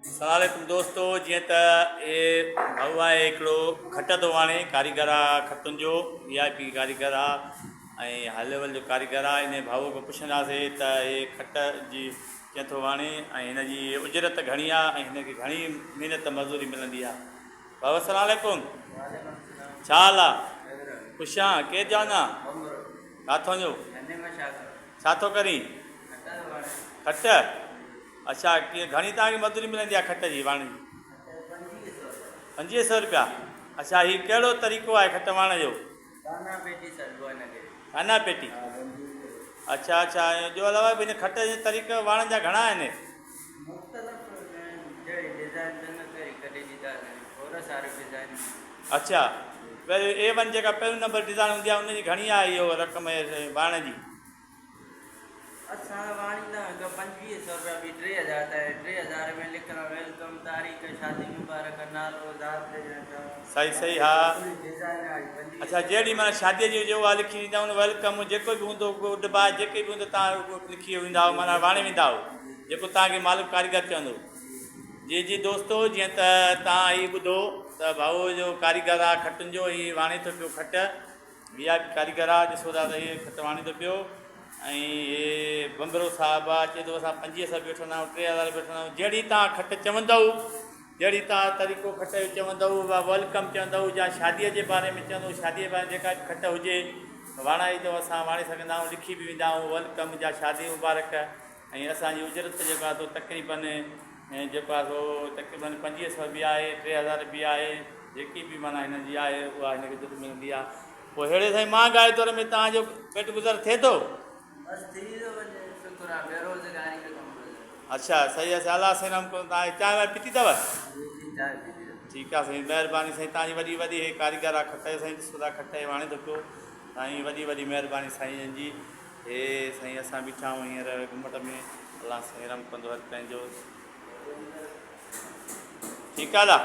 السلام عليڪم دوستو جيئن ته اي ڀائو آهي هڪڙو کٽ ٿو واڻي ڪاريگر آ کٽن جو وي آء پي ڪاريگر آ ۽ هاء ليول جو ڪاريگر آ ان ڀائو کان پڇنداسي ته اي کٽ جي ڪيئن ٿو واڻي ۽ هن جي اجرت گهڻي آ ۽ هن کي گهڻي محنت مزوري ملندي آ ڀائو السلام عليڪم ڇا حال آ خوش آ ڪير چوندا ڪاٿو جو ڇا ٿو ڪرين کٽ اڇا ڪيئن گهڻي توهان کي مزدوري ملندي آهي کٽ جي واڻ جي؟ 25 سو روپيا اڇا هي ڪهڙو طريقو آهي کٽ واڻ جو؟ دانا پيٽي سڏبو آهي هن کي. دانا پيٽي اڇا اڇا ۽ جو علاوه به هن کٽ جي طريقا واڻ جا گهڻا آهن؟ مختلف جهڙي ڊزائن چوندو تهڙي ڪڍي ڏينداسين کوڙ ساريون ڊزائنون. اڇا پهريون اي ون جيڪا پهريون نمبر ڊزائن هوندي آهي ان جي گهڻي آهي اهو رقم واڻ جي؟ اسان واڻيندا هڪ 25 سو رپيا ٻي 3000 تائين 3000 ۾ لکڻ welcome تاريخ شادي مبارڪ نالو ذات يا ڇا صحيح صحيح ها پوري ڊزائن واري 25 اڇا جهڙي معنيٰ شادي جي هجي اها لکي ڏيندا آهيو welcome جيڪو به هوندو گڊ باء جيڪي به هوندو توهان لکي ويندا آهيو معنيٰ واڻي ويندا آهيو جيڪو توهان کي مالڪ ڪاريگر چوندو جي جي دوستو جيئن ته توهان هي ٻڌو ته ڀائو جو ڪاريگر آهي کٽن جو هي واڻي ٿو پيو کٽ وي آء پي ڪاريگر آ ڏسو ٿا ته هي کٽ واڻي ٿو پيو ۽ هي بمبرو صاحب آ چئي ٿو اسان 25 سو به وٺندا آهيون 3000 به وٺندا آهيون جهڙي تان کٽ چوندؤ جهڙي تان طريقو کٽ جو چوندؤ وا welcome چوندؤ يا شاديء جي باري ۾ چوندؤ شاديء جي باري ۾ جيڪا به کٽ هجي واڻائي ته اسان واڻي سگهندا آهيون لکي به ويندا آهيون welcome يا شادي مبارڪ ۽ اسان جي اجرت جيڪو آهي سو تقريبن جيڪو آهي سو تقريبن 25 سو به آهي 3000 به آهي جيڪي به معنيٰ هن جي آهي اها هن کي ضرور ملندي آهي پوء ههڙي سائين مهانگائي دور ۾ توهان جو پيٽ گذر ٿئي ٿو؟ بس ٿي ٿو وڃي شڪر آهي بيروزگاري ختم ٿو ٿئي. اڇا صحيح آهي سائين الله سائين رحم ڪندو توهان کي چانهه وانهه پيتي اٿو؟ جي جي چانهه پيتي اٿم. ٺيڪ آهي سائين مهرباني سائين توهان جي وڏي وڏي هي ڪاريگر آهي کٽ جو سائين ڏسو ٿا کٽ هي واڻي ٿو پيو سائين وڏي وڏي مهرباني سائين جن جي. هي سائين اسان بيٺا آهيون هينئر گمبٽ ۾ الله سائين رحم ڪندو هر ڪنهن جو ٺيڪ آ ادا.